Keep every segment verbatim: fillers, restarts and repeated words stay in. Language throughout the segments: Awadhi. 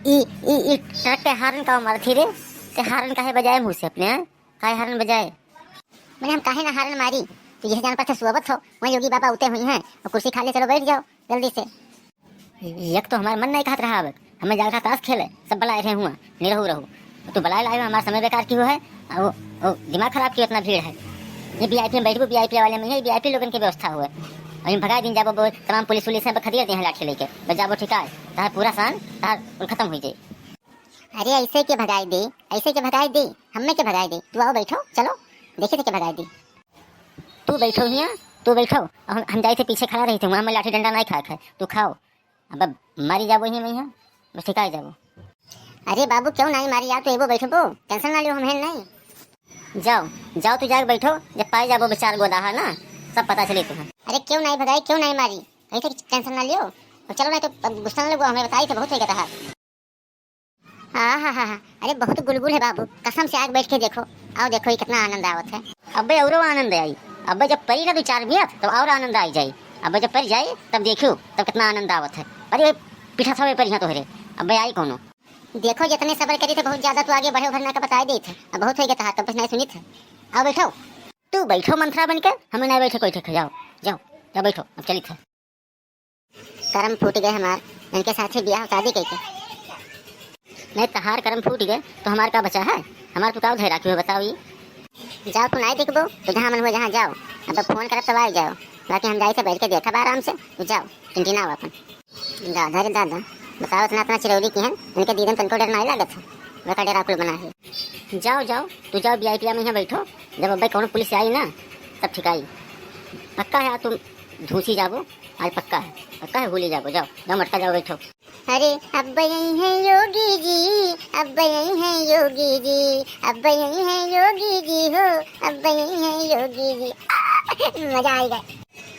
ई, ई, ई ट्रक के हारन का मारत ही रे? ते हारन काहे बजाए मुँह से अपने, हैं? काहे हारन बजाए? मने हम काहे ना हारन मारी? तू यह जान पर थे सुअबत हो, वहीं योगी बाबा उते हुई हैं, और कुर्सी खाली, चलो बैठ जाओ जल्दी से। एक तो हमार मन नहीं कहत रहा, अब हमें जाग रहा ताश खेले, सब बलाए रहे हुआ, निरहू रहू। तू बलाए लाए में हमार समय बेकार की हो है, और, और दिमाग खराब की इतना भीड़ है। ये वीआईपी में बैठबो, वीआईपी वाले में, ये वीआईपी लोगन के व्यवस्था हुए। और इन भगाए दिन जाबो, वो तमाम पुलिस उलिस सब खदेड़ दे हैं लाठी लेके, बस जाबो ठीक है, तार पूरा शान, तार कुल खत्म हुई जाए। अरे ऐसे के भगाए दे, ऐसे के भगाए दे, हमें के भगाए दे, तू आओ बैठो, चलो, देखे थे के भगाए दे। तू बैठो हियाँ, तू बैठो, हम, हम जाए थे पीछे खड़ा रही थे, वहाँ में लाठी डंडा नहीं खाए खाए, तू खाओ। अब, अब मारी जाबो ही मैं यहाँ, बस ठिकाए जाबो। अरे बाबू, क्यों नहीं मारी यार, तू एबो बैठबो, टेंशन ना लियो, हम हैं नहीं। जाओ, जाओ तू जाके बैठो, जब पाए जाबो बेचार गोदाहा ना, सब पता चली तुम्हें। अरे क्यों नहीं भगाई, क्यों नहीं मारी, कहीं थे टेंशन ना लियो, और चलो नहीं तो अब गुस्सा ना लगो, हमें बताई थे बहुत हो गया था। हाँ, हाँ, हाँ, हाँ। अरे बहुत गुलगुल है बाबू, कसम से आके बैठ के देखो, आओ देखो ये कितना आनंद आवत है। अबे औरो आनंद आई, अबे जब परी ना दो चार बियत तब और आनंद आई जाई। अबे जब परी जाई तब देखियो तब कितना आनंद आवत है। अरे पीठा सब परी यहाँ तोहरे, अबे आई कौनो। देखो जितने सबर करी थे बहुत ज्यादा तू आगे बढ़े भरना का बताए देत है, अब बहुत हो गया था तब कुछ नहीं सुनी थे। आओ बैठो, तू बैठो मंथरा बन के, हमें नहीं बैठे कोई ठेके, जाओ, जाओ, जाओ बैठो, अब चली थे। करम फूट गए हमार, इनके साथे बियाह शादी कइके। नहीं, तहार करम फूट गए, तो हमार का बचा है? हमार तू का धैरा क्यों बताओ ये? जाओ, तू नहीं देखबो, तो जहाँ मन हुआ जहाँ जाओ। अब फोन करब तब आई जाओ, बाकी हम जाई से बैठ के देखब आराम से, तू जाओ, टिनटिनाओ अपन। दादा रे दादा, बताओ इतना, इतना चिरौरी की है, इनके दीदन तनको डर नहीं लागत है, बका डरा कुल बना है। जाओ, जाओ, तू जाओ, वीआईपी में यहाँ बैठो, जब अब्बे कौनो पुलिस आई ना, तब ठिकाई। पक्का है, आज तुम धूसी जाबो, आज पक्का है, पक्का है, भूली जाबो, जाओ, जाओ, मटका जाओ, बैठो। अरे, अब यही है योगी जी, अब यही है योगी जी, अब यही है योगी जी हो, अब यही है योगी जी। मजा आएगा।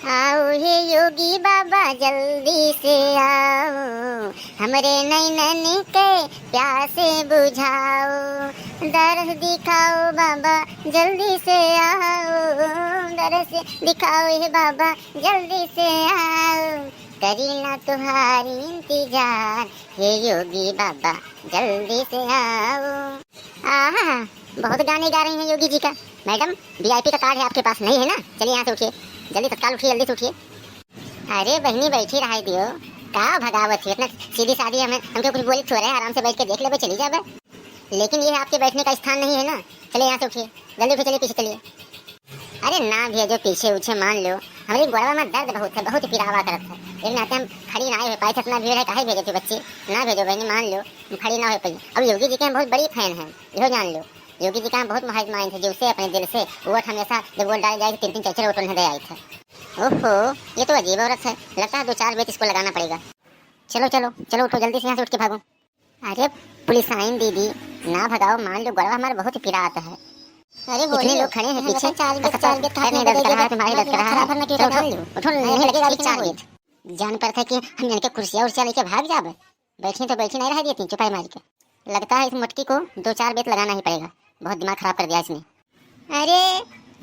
आओ हे योगी बाबा जल्दी से आओ, हमरे नैनन के प्यासे बुझाओ। दरस दिखाओ बाबा जल्दी से आओ, दरस दिखाओ हे बाबा जल्दी से आओ। करी ना तुहारी इंतजार हे योगी बाबा जल्दी से आओ। आहा, बहुत गाने गा रही हैं योगी जी का। मैडम, वीआईपी का कार्ड है आपके पास, नहीं है ना? चलिए यहाँ से उठिए, जल्दी तत्काल उठिए, जल्दी से उठिए। अरे बहनी, बैठी रहाई दियो, का भगावत हो? इतना सीधी सादी हमें, हमके कुछ बोली थोड़े, आराम से बैठ के देख लेबे, चली जाबे। लेकिन ये आपके बैठने का स्थान नहीं है ना, चले यहाँ से उठिए, जल्दी उठिए, चलिए पीछे चलिए। अरे ना भेजो पीछे उछे, मान लो हमरे गोड़वा में दर्द बहुत है, बहुत पीरावा करत है, एक नाते हम खड़ी ना हो पाई, इतना भीड़ है, काहे भेजे तू बच्ची? ना भेजो बहनी, मान लो हम खड़ी ना हो पाई। अब योगी जी के हम बहुत बड़ी फैन हैं, यो जान लो। योगी जी का हम बहुत महाज माइन थे, जीव से, अपने दिल से। वोट हमेशा जब वोट डाले जाए थे, तीन तीन चार चार वोट उन्हें दे आए थे। ओहो, ये तो अजीब औरत है, लगता है दो चार बेत इसको लगाना पड़ेगा। चलो चलो चलो, उठो, जल्दी से यहाँ से उठ के भागो। अरे पुलिस आइन दीदी, ना भगाओ, मान लो गोड़वा हमारा बहुत पिरात है। अरे इतने बोलो, लोग खड़े हैं पीछे, चार बेत, चार बेत कहाँ नहीं दर्द कर रहा है, तुम्हारे दर्द कर रहा है। चलो, उठो, उठो, नहीं लगेगा, चार बेत। जान पड़ता है कि हम इनके कुर्सिया उर्सिया लेके भाग जाबे। बैठी तो बैठी नहीं रह देती चुपाई मार के। लगता है इस मोटकी को दो चार बेत लगाना ही पड़ेगा, बहुत दिमाग खराब कर दिया इसने। अरे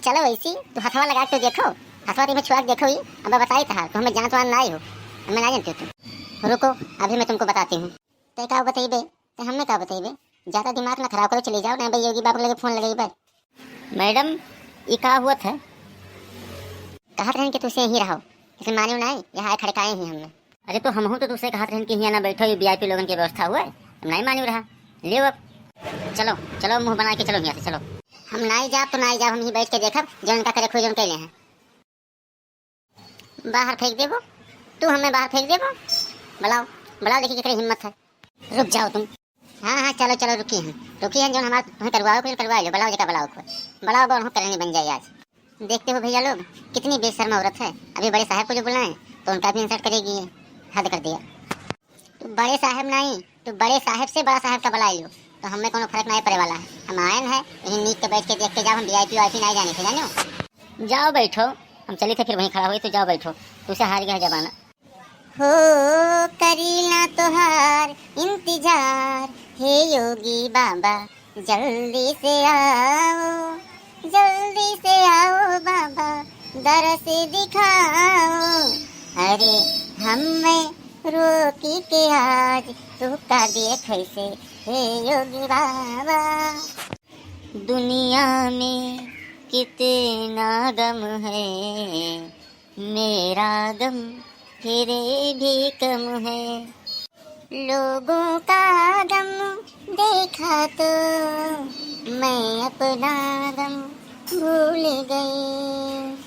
चलो वैसी, तू हथवा लगा के देखो, हथवा तुम्हें छुआ के देखो ही। अब बताई तहार, तो हमें जानत वान ना आई हो, हमें ना जानते हो तुम। रुको, अभी मैं तुमको बताती हूँ। ते का बतइबे, ते हमें का बतइबे? ज्यादा दिमाग ना खराब करो, चली जाओ, नहीं भाई योगी बाबा के लगे फोन लगइबे। मैडम, ई का हुआ था? कहत रहन कि तुसे यहीं रहो, लेकिन माने नहीं, यहाँ आए खड़काए ही हमने। अरे तो हमहू तो तुसे कहत रहन कि यहाँ ना बैठो, ये वीआईपी लोगन के व्यवस्था हुआ है, तुम नहीं माने रहा। ले अब, चलो चलो, मुंह बना के चलो यहाँ से, चलो। हम नहीं जाब तो नहीं जाब, हम यहीं बैठ के देखब, जो उनका करे खोज उनके ले हैं। बाहर फेंक देबो, तू हमें बाहर फेंक देबो। बुलाओ, बुलाओ, देखी केकरे हिम्मत है। रुक जाओ तुम। हाँ हाँ, चलो चलो, रुकी हैं, रुकी हैं, जो हमार तुम्हें करवाओ, कुछ करवा लो, बुलाओ जेका बुलाओ को, बुलाओ, बुलाओ, करेंगे बन जाए आज। देखते हो भैया लोग, कितनी बेशर्म औरत है, अभी बड़े साहब को जो बुलाएं तो उनका भी इंसल्ट करेगी, हद कर दिया। तू बड़े साहब नहीं, तू बड़े साहब से बड़ा साहब का बुला लियो, तो हमें कोनो फर्क नहीं पड़े वाला है। हम आयन है, यहीं नीक के बैठ के देख के जाओ, हम वीआईपी वाईपी नहीं जाने थे, जानो। जाओ बैठो, हम चली थे फिर वहीं खड़ा हुई, तो जाओ बैठो, तुझसे हार गया जमाना। हो करी ना तोहार इंतजार, हे योगी बाबा जल्दी से आओ, जल्दी से आओ बाबा, दरस दिखाओ। अरे हमें रोकी के आज तू का देखे से, हे योगी बाबा। दुनिया में कितना गम है, मेरा गम फिर भी कम है। लोगों का गम देखा तो मैं अपना गम भूल गई।